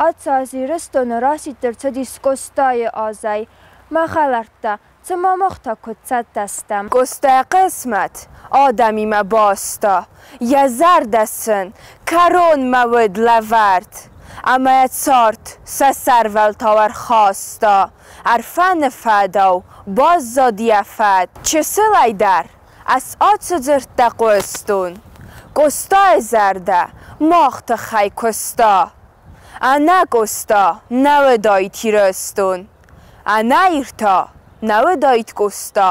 Ацы аз Ирыстоны расидт ӕрцыдис Къостайы азӕй. Мӕ хӕлӕрттӕ, цымӕ мах та куыд цӕттӕ стӕм? Къостайы хъысмӕт адӕмимӕ баста, йӕ зӕрдӕ сын кӕронмӕ уыд лӕвӕрд, ӕмӕ йӕ цард сӕ сӕрвӕлтау ӕрхаста, Ӕрфӕны фӕдау баззад йӕ фӕд. Чысылӕй дӕр ӕз ацы дзырдтӕ хъуыстон, Къостайы зӕрдӕ мах тыххӕй куыста. Ӕнӕ Къоста нӕ уыдаид Ирыстон, ӕнӕ Ир та нӕ уыдаид Къоста.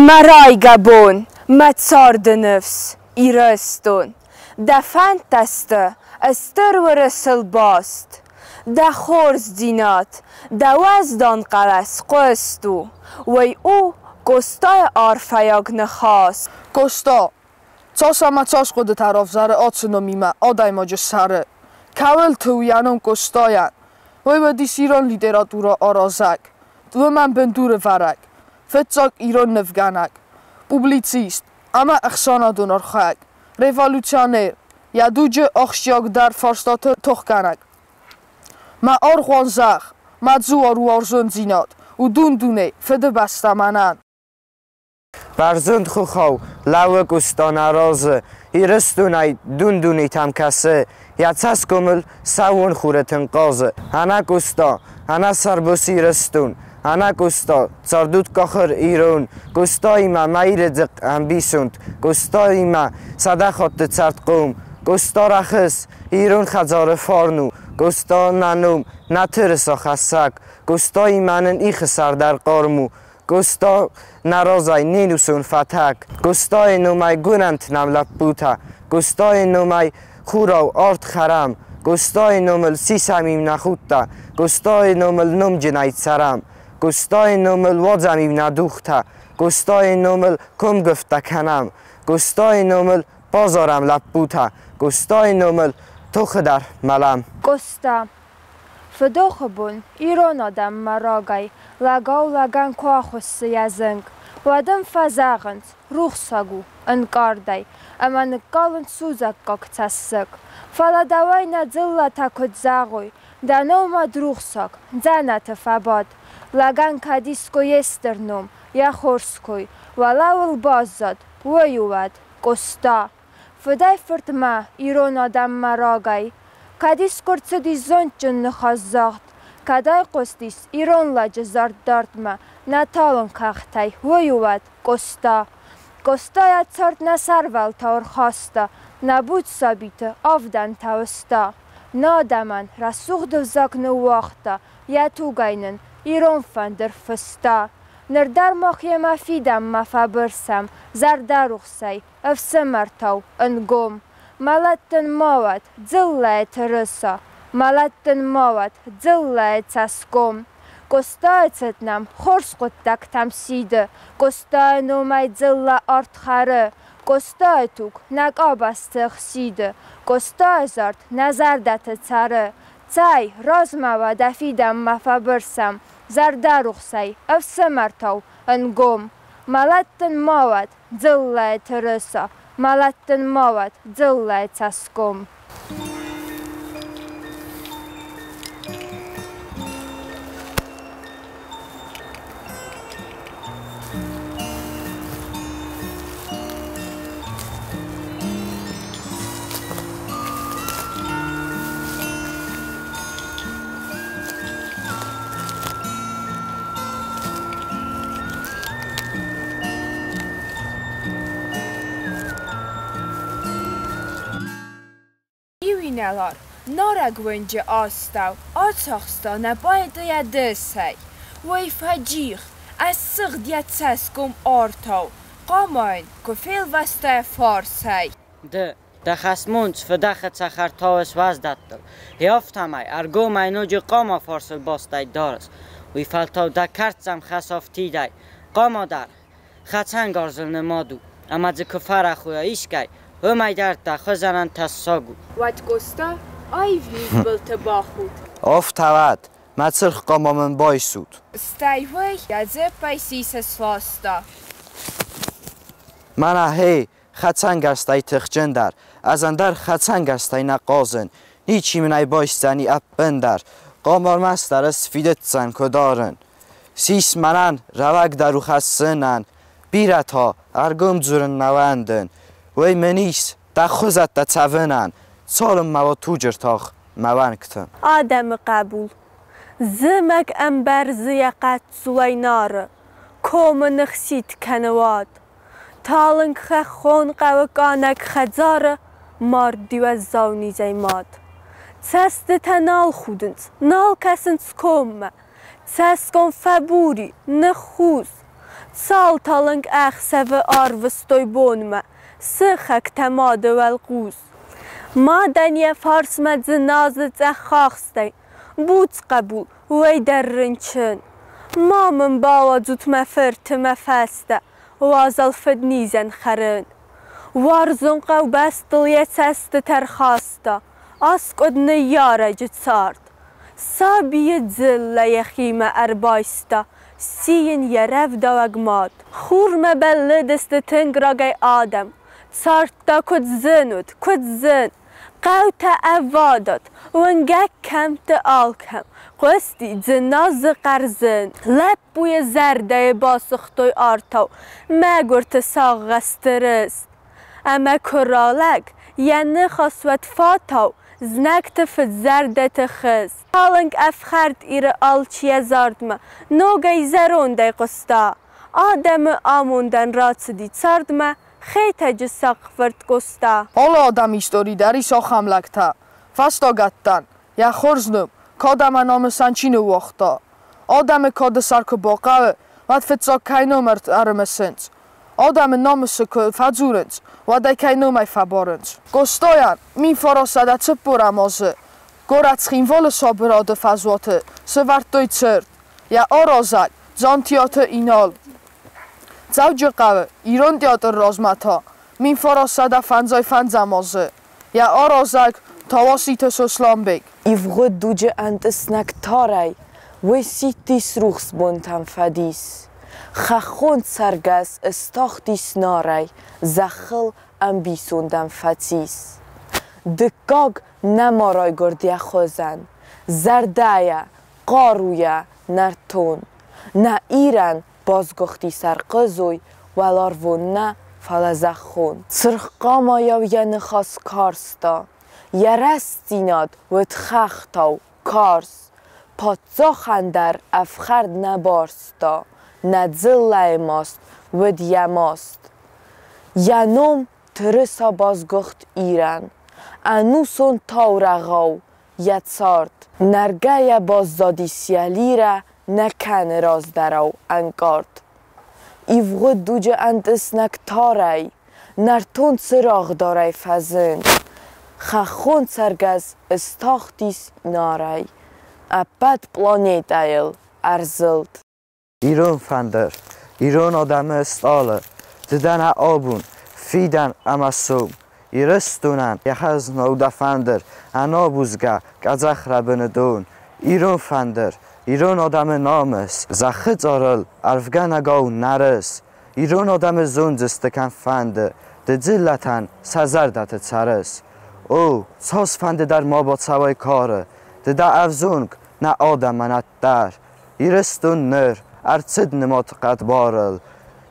Мӕ райгӕ бон, мӕ царды ныфс, Ирыстон, дӕ фӕндтӕ сты ыстыр уырысыл баст. Дӕ хорздзинад, дӕ уӕздан хъӕлӕс хъуыст у, уый у Къостайы арфӕйаг ныхас. Къоста, цас ӕмӕ цас хъуыдытӕ равзӕры ацы номимӕ адӕймаджы сӕры. Кӕуылты у йӕ ном Къостайӕн? Уый уыдис ирон литературӕ аразӕг, уымӕн бындурӕвӕрӕг, фыццаг ирон нывгӕнӕг, публицист ӕмӕ ӕхсӕнадон архайӕг, революционер, йӕ дуджы ахсджиагдӕр фарстаты тохгӕнӕг. Мӕ аргъуан зӕгъ, мӕ дзуар уарзондзинад у дун-дуне Фыдыбӕстӕ мӕнӕн. Бӕрзонд хохау лӕууы Къоста нӕ разы, Ирыстонӕй дун-дунетӕм кӕсы, йӕ цӕсгомыл сӕууон хуры тын хъазы. Ӕнӕ Къоста, ӕнӕ сӕрбос Ирыстон, ӕнӕ Къоста, цардуд къахыр ирон, Къостаимӕ мӕ Иры дзыхъхъ ӕмбисонд, Къостаимӕ 100 хатты цӕрдхъом, Къоста рӕхыс, ирон хӕдзары фарн у, Къоста нӕ ном, нӕ тырыса хӕссӕг, Къостаимӕ нын ихы сӕр дӕр хъарм у, Къоста нӕ разӕй не нусон фӕтӕг, Къостайы номӕй гуырӕнт нӕм лӕппутӕ, Къостайы номӕй хурау арт хӕрӕм, Къостайы номыл сисӕм-иу нӕ худтӕ, Къостайы номыл номджынӕй цӕрӕм, Къостайы номыл уадзӕм-иу нӕ дугътӕ, Къостайы номыл комгуывдтӕ кӕнӕм, Къостайы номыл базарӕм лӕппутӕ, Къостайы номыл тохы дӕр мӕлӕм. Къоста. Фыдохы бон ирон адӕммӕ рагӕй лӕгау лӕгӕн куы ахуыссы йӕ зынг, уӕд ын фӕзӕгъынц, рухсаг у, ӕнкъардӕй, ӕмӕ ныккалынц судзаггаг цӕссыг. Фӕлӕ дӕуӕй нӕ дзыллӕтӕ куыд зӕгъой, дӕ номад рухсаг, дзӕнӕты фӕбад. Лӕгӕн кӕд искуы йе стыр ном, йӕ хорз кой, уӕлӕуыл баззад, уый у уӕд Къоста. Фыдӕй-фыртмӕ ирон адӕммӕ рагӕй кӕд искуы рцыдис зондджын ныхас загъд, кӕд айхъуыстис ирон лӕджы зард дардмӕ, нӕ талынг хӕхтӕй, уый у уӕд Къоста. Къоста йӕ цард нӕ сӕрвӕлтау ӕрхаста, нӕ буц сабиты авдӕнтӕ уызта. Нӕ адӕмӕн рӕсугъд ӕвзаг ныууагъта, йӕ тугӕй нын ирон фӕндыр фыста. Ныр дӕр мах йемӕ фидӕнмӕ фӕбырсӕм, зӕрдӕрухсӕй, ӕфсымӕртау, ӕнгом. Мӕлӕт дын ма уӕд, дзыллӕйы тырыса, мӕлӕт дын ма уӕд, дзыллӕйы цӕсгом. Къостайы цыт нӕм хорз хъуыддӕгтӕм сиды, Къостайы номӕй дзыллӕ арт хӕры, Къостайы туг нӕ къабӕзты хсиды, Къостайы зард нӕ зӕрдӕты цӕры. Цӕй, размӕ уӕдӕ фидӕнмӕ фӕбырсӕм, зӕрдӕрухсӕй, ӕфсымӕртау, ӕнгом. Мӕлӕт дын ма уӕд, дзыллӕйы тырыса, мӕлӕт дын ма уӕд, дзыллӕйы цӕсгом. Иу инӕлар нарӕг уынджы астӕу ацахста нӕ поэты йӕ дысӕй. Уый фӕджих, ӕссыгъд йӕ цӕсгом артау, хъама йын куы фелвӕста йӕ фарсӕй. Ды, дӕ хӕсмонц фыдӕхы цӕхӕр тауыс уӕздӕттыл, гъе афтӕмӕй ӕргомӕй ноджы хъама фарсыл бастӕй дарыс. Уый фӕлтау дӕ кӕрддзӕм хӕс афтидӕй. Хъама дӕр хӕцӕнгарзыл нымад у, ӕмӕ дзы куы фӕрӕхойа искӕй, уымӕй дӕр дӕ хуызӕнӕн тӕссаг у. Уӕд Къоста аив мидбылты бахудт. Афтӕ уӕд, мӕ цыргъ хъама мын байсут. Стӕй уый йӕ дзыппӕй сисы сласта. Мӕнӕ гъе, хӕцӕнгӕрзтӕй тыхджындӕр, ӕз ӕндӕр хӕцӕнгӕрзтӕй нӕ хъазын. Ничи мын ӕй байсдзӕни ӕппындӕр, хъама ӕрмӕстдӕр ӕз фидыццӕн куы дарын. Сис мӕнӕн рӕуӕгдӕр у хӕссынӕн, бирӕ та ӕргом дзурын нӕ уӕндын. Уый мын ис дӕ хуызӕттӕ цӕвынӕн, цалынмӕ уа туджы ртах мӕ уӕнгты. Адӕмы хъӕбул. Зымӕг ӕмбӕрзы йӕ хъӕццулӕй Нары, комы ныхситт кӕны уад. Талынг хӕххон хъӕуы къаннӕг хӕдзары марди уӕззау низӕй мад. Цӕстытӕ нал худынц, нал кӕсынц коммӕ, Цӕсгом фӕбури, ныххус. Цал талынг ӕхсӕвы арвыстой бонмӕ, Сыхӕгтӕ мады уӕлхъус. Мадӕн йӕ фарсмӕ дзыназы цъӕхахстӕй, Буц хъӕбул, уый дӕр рынчын. Ма мын бауадзут мӕ фырты мӕ фӕстӕ, Уазал фыднизӕн хӕрын. Уарзон хъӕубӕстыл йӕ цӕстытӕ рхаста, Аскъуыд ныййарӕджы цард. Сабийы дзыллӕ йӕхимӕ ӕрбайста, Сси йын йӕ рӕвдауӕг мад. Хурмӕ бӕллыдысты тынг рагӕй адӕм, Цард та куыд зын уыд, куыд зын! Хъӕутӕ ӕвадат, уынгӕг кӕмтты алкӕм Хъуысти дзыназы хъӕрзын. Лӕппуйы зӕрдӕйы басыгътой артау Мӕгуырты сагъӕсты рыст. Ӕмӕ куы ралӕг, йӕ ныхас уӕд фатау Знӕгты фыдзӕрдӕты хыз. Талынг ӕфхӕрд Иры алчи йӕ зардмӕ Ногӕй зӕрондӕй хъуыста. Адӕмы амондӕн рацыди цардмӕ Хетӕджы сахъгуырд Къоста. Алы адӕмы истори дӕр ис ахӕм лӕгтӕ. Фӕстагӕттӕн, йӕ хорз ном, кад ӕмӕ намысӕн чи ныууагъта. Адӕмы кады сӕр куы бахъӕуы, уӕд фыццаг кӕй ном ӕрымысынц? Адӕмы намысы куы фӕдзурынц, уӕд ӕй кӕй номӕй фӕбарынц? Къостайӕн 1940 азы горӕт Цхинвалы сабырады фӕзуаты сӕвӕрдтой цырт, йӕ аразӕг Дзантиаты Инал. Дзӕуджыхъӕуы Ирон театры размӕ та 1955 азы йӕ аразӕг Тауаситы Сосланбег. Ивгъуыд дуджы ӕнтъыснӕг тарӕй уый сидтис рухс бонтӕм фӕдис. Хӕххон цӕргӕс ыстахтис Нарӕй, зӕххыл ӕмбисондӕн фӕцис. Дыккаг нӕма райгуырд йӕ хуызӕн, зӕрдӕйӕ, хъаруйӕ нӕртон. Нӕ Ирӕн басгуыхти сӕрхъызой, уӕларвон нӕ, фӕлӕ зӕххон. Цыргъ хъамайау йӕ ныхас карста, йӕ рӕстдзинад уыд хӕхтау карз. Паддзахӕн дӕр ӕфхӕрд нӕ барста, нӕ дзыллӕйы маст уыд йӕ маст. Йӕ ном тырыса басгуыхт Ирӕн, ӕнусон таурӕгъау йӕ цард. Нӕргӕйӕ баззадис йӕ лирӕ, нӕ кӕны раздӕрау ӕнкъард. Ивгъуыд дуджы ӕнтъыснӕг тарӕй, нӕртон цырагъдарӕй фӕзынд. Хӕххон цӕргӕс ыстахтис Нарӕй, ӕппӕт планетӕйыл ӕрзылд. Ирон фӕндыр, ирон адӕмы стъалы, ды дӕ нӕ абон, фидӕн ӕмӕ сом. Ирыстонӕн йӕ хӕзна у дӕ фӕндыр, ӕнабузгӕ къӕдзӕхрӕбыны дон. Ирон фӕндыр, ирон адӕмы намыс, зӕххы цъарыл ӕрвгӕнӕгау нӕрыс. Ирон адӕмы зондзысты кӕм фӕнды, ды дзыллӕтӕн сӕ зӕрдӕты цӕрыс. О, цас фӕнды дӕр ма бацӕуай кары, ды дӕ ӕвзонг, нӕ адӕмӕн ӕддӕр. Ирыстон ныр ӕрцыд нымад хъӕдбарыл,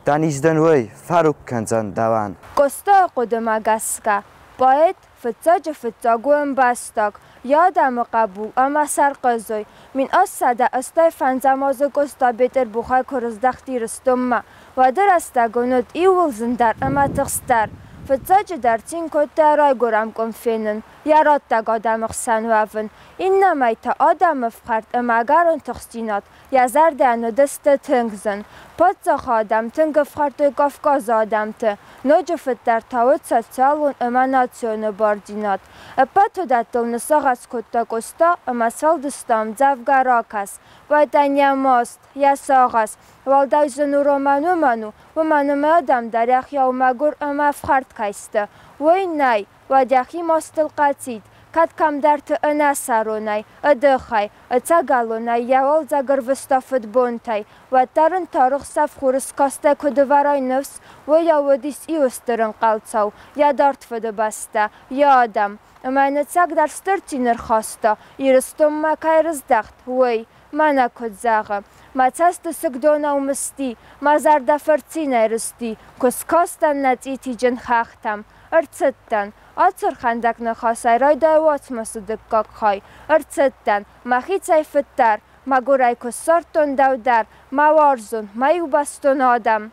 дӕ низ дын уый фӕрог кӕндзӕн дӕуӕн. Къостайы хъуыдымӕ гӕсгӕ, поэт фыццаджы-фыццаг у ӕмбӕстаг, йӕ адӕмы хъӕбул ӕмӕ сӕрхъызой. 1885 азы Къоста Бетъырбухӕй куы рыздӕхт Ирыстонмӕ, уӕды рӕстӕг ын уыд иууыл зындӕр ӕмӕ тыхстдӕр. Фыццаджыдӕр цин кодта райгуырӕн къуым фенын, йӕ раттӕг адӕмы хсӕн уӕвын, иннӕмӕй та адӕмы фхӕрд ӕмӕ ӕгӕрон тыхстдзинад йӕ зӕрдӕйӕн уыдысты тынг зын. Паддзахы адӕм тынг ӕфхӕрдтой Кавказы адӕмты, ноджы фыддӕр та уыд социалон ӕмӕ национ бардзинад. Ӕппӕт уыдӕттыл ныссагъӕс кодта Къоста ӕмӕ сфӕлдыста ӕмдзӕвгӕ «Ракӕс». Поэтӕн йӕ маст, йӕ сагъӕс, уӕлдай зын уромӕн уымӕн у, уымӕн ӕмӕ адӕм дӕр йӕхиау мӕгуыр ӕмӕ ӕфхӕрд кӕй сты. Уый нӕй, уӕд йӕхи мастыл хъӕцид. Кӕд кӕмдӕрты ӕнӕсӕронӕй, ӕдыхӕй, ӕцӕгӕлонӕй йӕ уалдзӕг ӕрвыста фыдбонтӕй, уӕддӕр ын тары хсӕв хурыскастӕй куы дывӕрай ныфс, уыйау уыдис иу стыр ӕнхъӕлцау, йӕ дард фыдыбӕстӕ, йӕ адӕм. Ӕмӕ йын ӕцӕгдӕр стыр цин ӕрхаста, Ирыстонмӕ кӕй рыздӕхт, уый. Мӕнӕ куыд зӕгъы: Мӕ цӕсты сыг донау мызти, мӕ зӕрдӕ фырцинӕй рызти, куы скастӕн нӕ цъитиджын хӕхтӕм. Ӕрцыдтӕн. Ацы ӕрхӕндӕг ныхасӕй райдайы уацмысы дыккаг хай. Ӕрцыдтӕн, мӕхицӕй фыддӕр, мӕгуырӕй куы ссардтон дӕу дӕр, мӕ уарзон, мӕ иубӕстон адӕм.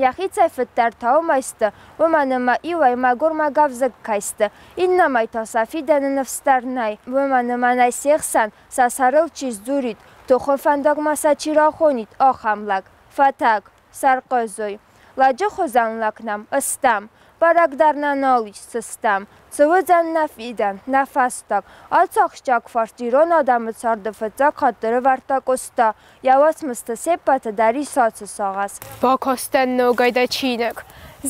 Йӕхицӕй фыддӕр та уымӕй сты, уымӕн ӕмӕ иуӕй мӕгуырмӕ гӕвзыкк кӕй сты, иннӕмӕй та сӕ фидӕны ныфс дӕр нӕй, уымӕн ӕмӕ нӕй се хсӕн, сӕ сӕрыл чи сдзурид, тохы фӕндагмӕ сӕ чи рахонид, ахӕм лӕг, фӕтӕг, сӕрхъызой. Лӕджы хуызӕн лӕг нӕм ыстӕм, бӕрӕг дӕр нӕ нал ис, цы стӕм, цы уыдзӕн нӕ фидӕн, нӕ фӕстаг. Ацы ахсджиаг фарст ирон адӕмы царды фыццаг хатт ӕрӕвӕрдта Къоста. Йӕ уацмысты се ппӕты дӕр ис ацы сагъӕс. Бакастӕн ногӕй дӕ чиныг.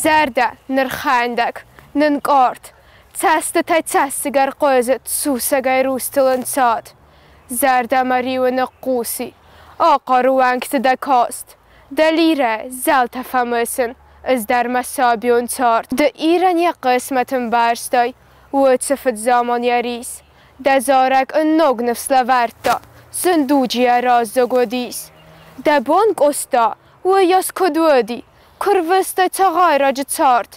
Зӕрдӕ нырхӕндӕг, нынкъард. Цӕстытӕй цӕссыг ӕрхъуызыд сусӕгӕй рустыл ӕнцад. Зӕрдӕ мӕ риуы ныхъхъуси, ахъары уӕнгты дӕ каст. Дӕ лирӕ, зӕлтӕ фӕмысын, ӕз дӕр мӕ сабион цард. Ды Ирӕн йӕ хъысмӕт ӕмбӕрстай, уыцы фыдзаман йӕ рис. Дӕ зарӕг ын ног ныфс лӕвӕрдта, зын дуджы йӕ раздзог уыдис. Дӕ бон, Къоста, уыйас куыд уыди, куы рвыстай цагъайраджы цард.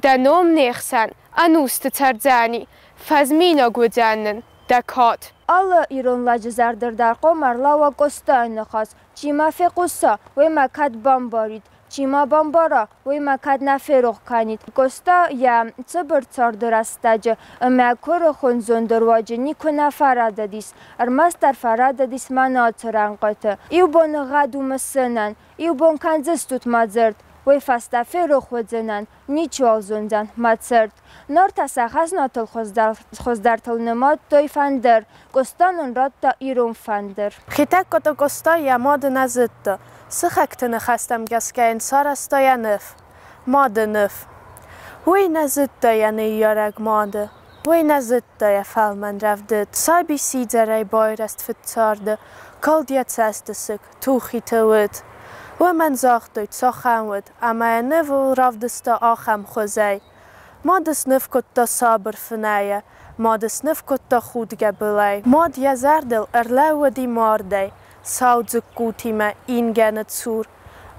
Дӕ ном не хсӕн ӕнусты цӕрдзӕни, фӕзминаг уыдзӕн нын дӕ кад. Алы ирон лӕджы зӕрдыл дӕр хъуамӕ ӕрлӕууа Къостайы ныхас, Чи мӕ фехъуса, уый мӕ кӕд бамбарид, чи мӕ бамбара, уый мӕ кӕд нӕ ферох кӕнид. Къоста йӕ цыбыр царды рӕстӕджы ӕмӕ куырыхон зонды руаджы никуы нӕ фӕрӕдыдис, ӕрмӕстдӕр фӕрӕдыдис мӕнӕ ацы рӕнхъыты. Иу боныгъӕд у мысынӕн, иу бон кӕндзыстут мӕ дзырд, уый фӕстӕ ферох уыдзынӕн, ничиуал зондзӕн мӕ цырт. Нартӕ сӕ хӕзнатыл хуыздӕртыл нымадтой фӕндыр, Къоста нын радта ирон фӕндыр. Хетӕгкаты Къоста йӕ мады нӕ зыдта, сыхӕгты ныхӕстӕм гӕсгӕ йын сарӕзта йӕ ныв, мады ныв. Уый нӕ зыдта йӕ ныййарӕг мады, уый нӕ зыдта йӕ фӕлмӕн рӕвдыд. Саби сидзӕрӕй байрӕзт фыдцарды, калд йӕ цӕстысыг, тухиты уыд. Уымӕн загътой, цахӕм уыд, ӕмӕ йӕ нывыл равдыста ахӕм хуызӕй. Мад сныв кодта сабыр фынӕйӕ, мад сныв кодта худгӕ былӕй. Мад йӕ зӕрдыл ӕрлӕууыди мардӕй, сау дзыккутимӕ ингӕны цур.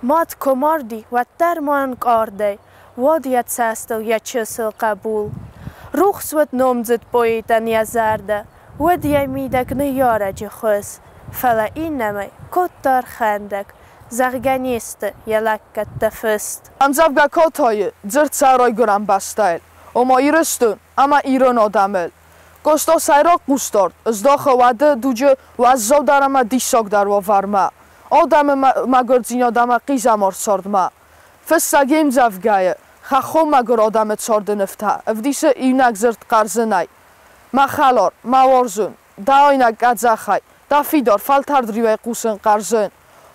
Мад куы марди, уӕддӕр ма ӕнкъардӕй уад йӕ цӕстыл йӕ чысыл хъӕбул. Рухс уыд номдзыд поэтӕн йӕ зӕрдӕ, уыд йӕ мидӕг ныййарӕджы хуыз, фӕлӕ иннӕмӕй кодта ӕрхӕндӕг, зӕгъгӕ не сты йӕ лӕггӕдтӕ фыст. Ӕмдзӕвгӕ Котайы дзырд сӕ райгуырӕн бӕстӕйыл, ома Ирыстон ӕмӕ ирон адӕмыл. Къоста сӕйраг хъусдард здахы уӕды дуджы уӕззаудӕр ӕмӕ диссагдӕр уавӕрмӕ, адӕмы мӕгуырдзинад ӕмӕ хъизӕмар цардмӕ. Фыссӕг йе мдзӕвгӕйы хӕххон мӕгуыр адӕмы царды нывтӕ ӕвдисы иунӕг дзырд хъӕрзынӕй. Мӕ хӕлар, мӕ уарзон, дӕ айнӕг къӕдзӕхӕй, дӕ фидар фӕлтӕрд риуӕй хъусын хъӕрзын.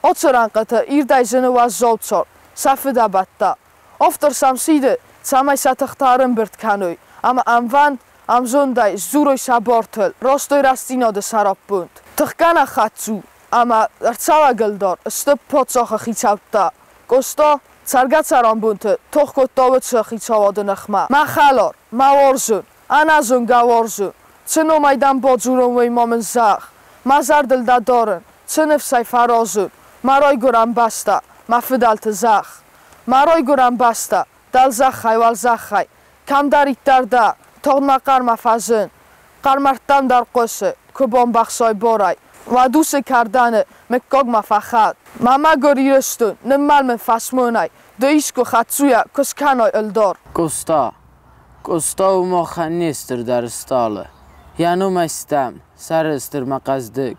Ацы рӕнхъыты ирдӕй зыны уӕззау цард, сӕ фыдӕбӕттӕ. Автор сӕм сиды, цӕмӕй сӕ тыхтӕ ӕрӕмбырд кӕной ӕмӕ ӕмвӕнд, ӕмзондӕй сдзурой сӕ бартыл, растой рӕстдзинады сӕраппонд. Тыхгӕнӕг хӕццу ӕмӕ ӕрцӕуӕг ӕлдар сты паддзахы хицӕуттӕ. Къоста цӕргӕ-цӕрӕнбонты тох кодта уыцы хицауады ныхмӕ. Мӕ хӕлар, мӕ уарзон, ӕнӕзонгӕ уарзон, цы номӕй дӕм бадзурон, уый ма мын зӕгъ. Мӕ зӕрдыл дӕ дарын, цы ныфсӕй фӕразон, мӕ райгуырӕн бӕстӕ, мӕ фыдӕлты зӕхх. Мӕ райгуырӕн бӕстӕ, дӕлзӕххӕй, уӕлзӕххӕй, кӕмдӕриддӕр дӕ, тагъд мӕ хъӕрмӕ фӕзын. Хъӕр мӕрдтӕм дӕр хъуысы, куы бамбӕхсай барӕй, уӕд уыцы кӕрдӕны мыггагмӕ фӕхӕр. Мӕ мӕгуыр Ирыстон, ныммӕл мын фӕсмонӕй, ды искуы хӕддзуйӕ куы скӕнай ӕлдар. Къоста. Къоста у махӕн не стырдӕр стъалы. Йӕ номӕй стӕм, сӕрыстыр мӕ хъӕздыг.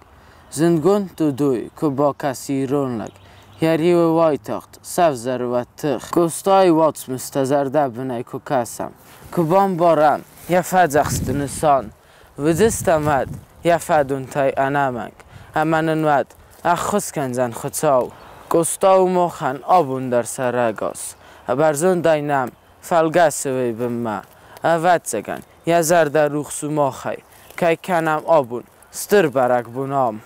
Зындгонд Дудуй куы бакӕсы ирон лӕг, йӕ риуы уайтагъд сӕвзӕры уӕд тых. Къостайы уацмыстӕ зӕрдӕбынӕй куы кӕсӕм, куы бамбарӕм йӕ фӕдзӕхсты нысан, уыдзыстӕм уӕд йӕ фӕдонтӕй ӕнӕмӕнг, ӕмӕ нын уӕд ӕххуыс кӕндзӕн Хуыцау. Къоста у махӕн абон дӕр сӕрӕгас. Бӕрзондӕй нӕм фӕлгӕсы уый бынмӕ. Ӕвӕццӕгӕн, Йӕ зӕрдӕ рухс у махӕй, кӕй кӕнӕм абон стыр бӕрӕгбон ам.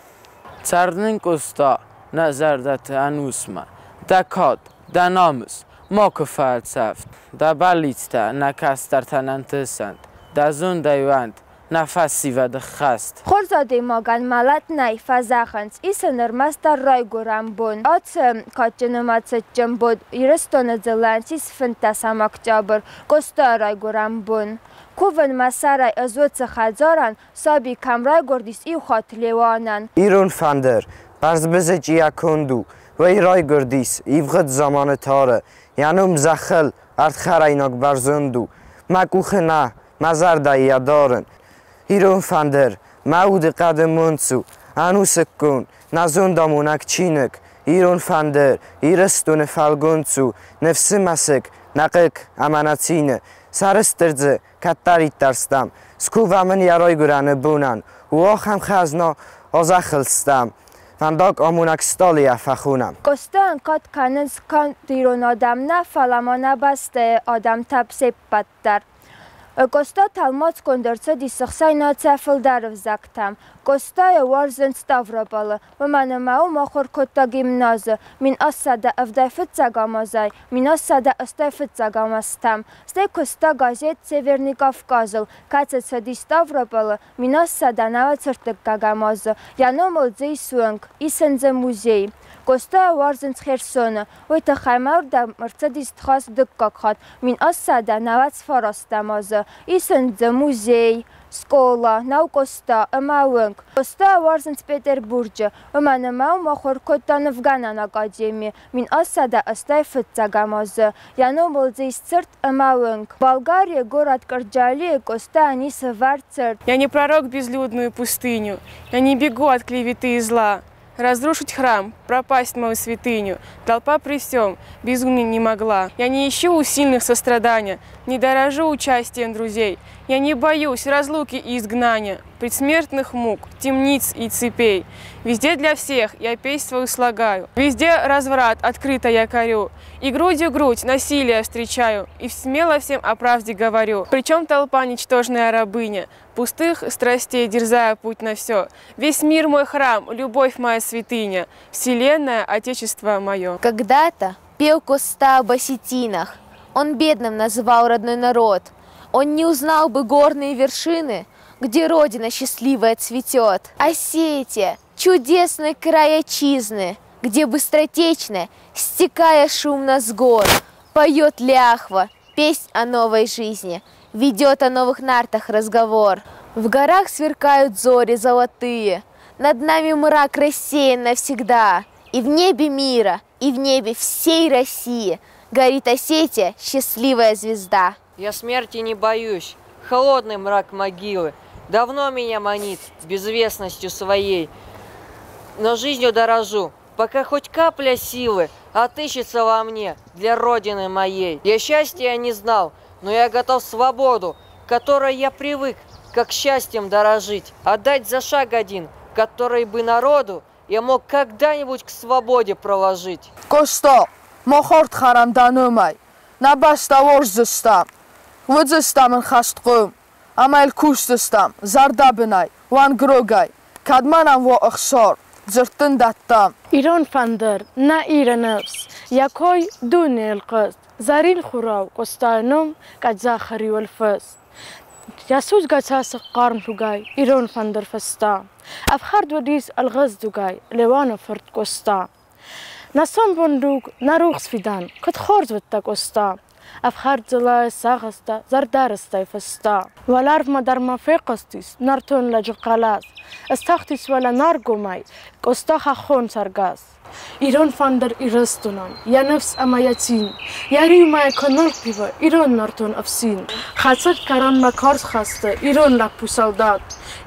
Цӕр нын, Къоста, нӕ зӕрдӕты ӕнусмӕ, дӕ кад, дӕ намыс макуы фӕуӕд сӕфт, дӕ бӕллицтӕ нӕ кӕстӕртӕн ӕнтысӕнт, дӕ зондӕй уӕнт нӕ фӕсивӕды ххӕст. Хорз адӕймагӕн мӕлӕт нӕй, фӕзӕгъынц, ис ын ӕрмӕстдӕр райгуырӕн бон. Ацы кадджын ӕмӕ цытджын бон Ирыстоны дзыллӕн сис 15 октябрь, Къостайы райгуырӕн бон. Кувын мӕ сӕрӕй ӕз уыцы хӕдзарӕн, саби кӕм райгуырдис иу хатт Леуанӕн. Ирон фӕндыр, бӕрзбызычъийӕ конд у, уый райгуырдис ивгъуыд заманы тары, йӕ ном зӕххыл ӕрдхӕрӕйнаг бӕрзонд у. Мӕ къухы нӕ, мӕ зӕрдӕйы йӕ дарын. Ирон фӕндыр, мӕ удыхъӕды монц у, ӕнусыккон, нӕ зондамонӕг чиныг. Ирон фӕндыр, Ирыстоны фӕлгонц у, ныфсы мӕсыг, нӕ хъыг ӕмӕ нӕ цины. Сӕрыстыр дзы кӕддӕриддӕр стӕм, скувӕм ын йӕ райгуырӕны бонӕн. У ахӕм хӕзна а зӕххыл стӕм, фӕндаг амонӕг стъалыйӕ фӕхонӕм. Къостайӕн кад кӕнынц канд ирон адӕм нӕ, фӕлӕ ма нӕ бӕстӕйы адӕмтӕ се ппӕт дӕр. Къоста тӕлмацгонд ӕрцыдис ӕхсӕнад сӕ фылдӕр ӕвзӕгтӕм. Къостайы уарзынц Ставрополы, уымӕн ӕмӕ уым ахуыр кодта гимназы 1775 азӕй 1785 азтӕм. Стӕй куыста газет «Северный Кавказ-ыл, кӕцы цыдис Ставрополы 1793 азы. Йӕ номыл дзы ис уынг, ис ын дзы музей. Къостайы уарзынц Херсоны, уый тыххӕй ма уырдӕм ӕрцыдис хӕст дыккаг хатт 1799 азы. Ис ын дзы музей, скъола, нау Къоста ӕмӕ уынг. Къостайы уарзынц Петербурджы, уымӕн ӕмӕ уым ахуыр кодта нывгӕнӕн академи 1785 азы. Йӕ номыл дзы ис цырт ӕмӕ уынг. Болгарийы горӕт Кырджалийы Къостайӕн ис ӕвӕрд цырт. Я не пророк безлюдную пустыню, я не бегу от клеветы и зла. Разрушить храм, пропасть мою святыню, толпа при всем безумней не могла. Я не ищу у сильных сострадания, не дорожу участием друзей. Я не боюсь разлуки и изгнания, предсмертных мук, темниц и цепей. Везде для всех я песнь свою слагаю, везде разврат открыто я корю. И грудью грудь насилие встречаю, и смело всем о правде говорю. Причем толпа ничтожная рабыня, пустых страстей дерзая путь на все. Весь мир мой храм, любовь моя святыня, вселенная, отечество мое. Когда-то пел Коста об осетинах, он бедным называл родной народ. Он не узнал бы горные вершины, где родина счастливая цветет. Осетия, чудесный край отчизны, где быстротечно, стекая шумно с гор, поет Ляхва песнь о новой жизни, ведет о новых нартах разговор. В горах сверкают зори золотые, над нами мрак рассеян навсегда, и в небе мира, и в небе всей России горит Осетия, счастливая звезда. Я смерти не боюсь, холодный мрак могилы давно меня манит безвестностью своей, но жизнью дорожу, пока хоть капля силы отыщется во мне для родины моей. Я счастья не знал, но я готов свободу, которой я привык, как счастьем дорожить, отдать за шаг один, который бы народу я мог когда-нибудь к свободе проложить. Къоста, мах ард хӕрӕм дӕ номӕй, нӕ бӕстӕ уарздзыстӕм, уыдзыстӕм ын хӕстхъом, ӕмӕ йыл кусдзыстӕм зӕрдӕбынӕй, уӕнгрогӕй, кӕдмӕ нӕм уа ӕхсар, дзырд дын дӕттӕм. Ирон фӕндыр, нӕ Иры ныфс, йӕ кой дунейыл хъуыст, зӕрин хурау Къостайы ном къӕдзӕхы риуыл фыст. Йӕ судзгӕ цӕссыг хъарм тугӕй ирон фӕндыр фыста. Ӕфхӕрд уыдис ӕлгъыст дугӕй Леуаны фырт Къоста. Нӕ сомбон дуг, нӕ рухс фидӕн, куыд хорз уыдта Къоста. Ӕфхӕрд дзыллӕйы сагъӕстӕ зӕрдӕрыстӕй фыста. Уӕларвмӕ дӕр ма фехъуыстис нӕртон лӕджы хъӕлӕс. Ыстахтис уӕлӕ Наргомӕй Къоста хӕххон цӕргӕс. Ирон фӕндыр Ирыстонӕн, йӕ ныфс ӕмӕ йӕ цин, йӕ риумӕ куы нылхъивы ирон нӕртон ӕфсин. Хӕцыд кӕронмӕ карз хӕсты ирон лӕппу салдат.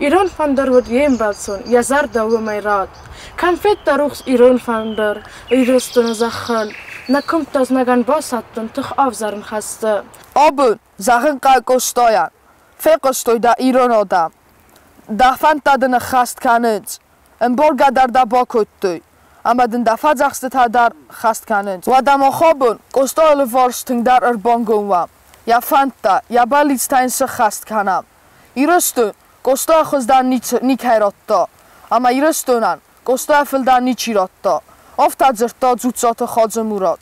Ирон фӕндыр уыд йе мбӕлццон, йӕ зӕрдӕ уымӕй рад. Кӕм федта рухс ирон фӕндыр Ирыстоны зӕххыл, нӕ куымдта знагӕн басӕттын тых ӕвзарын хӕсты. Абон, зӕгъын хъӕуы Къостайӕн, фехъуыстой дӕ ирон адӕм. Дӕ фӕндтӕ дын ӕххӕст кӕнынц, ӕмбаргӕ дӕр дӕ бакодтой, ӕмӕ дын дӕ фӕдзӕхстытӕ дӕр хӕст кӕнынц. Уӕдӕ мах абон Къостайы алыварс тынгдӕр ӕрбангом уӕм. Йӕ фӕндтӕ, йӕ бӕллицтӕ йын сӕххӕст кӕнӕм. Ирыстон Къостайӕ хуыздӕр никӕй радта, ӕмӕ Ирыстонӕн Къостайӕ фылдӕр ничи радта, афтӕ дзырдта Дзуццаты Хадзы-Мурат.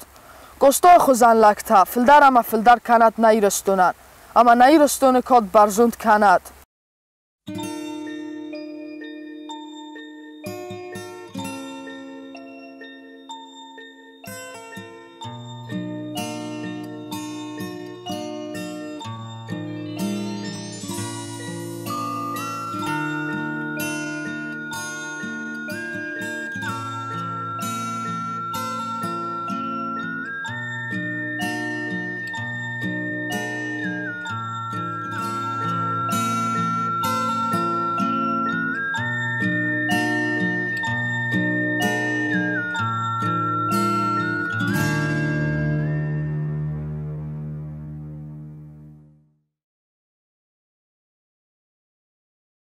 Къостайы хуызӕн лӕгтӕ фылдӕр ӕмӕ фылдӕр кӕнӕт нӕ Ирыстонӕн, ӕмӕ нӕ Ирыстоны кад бӕрзонд кӕнӕт.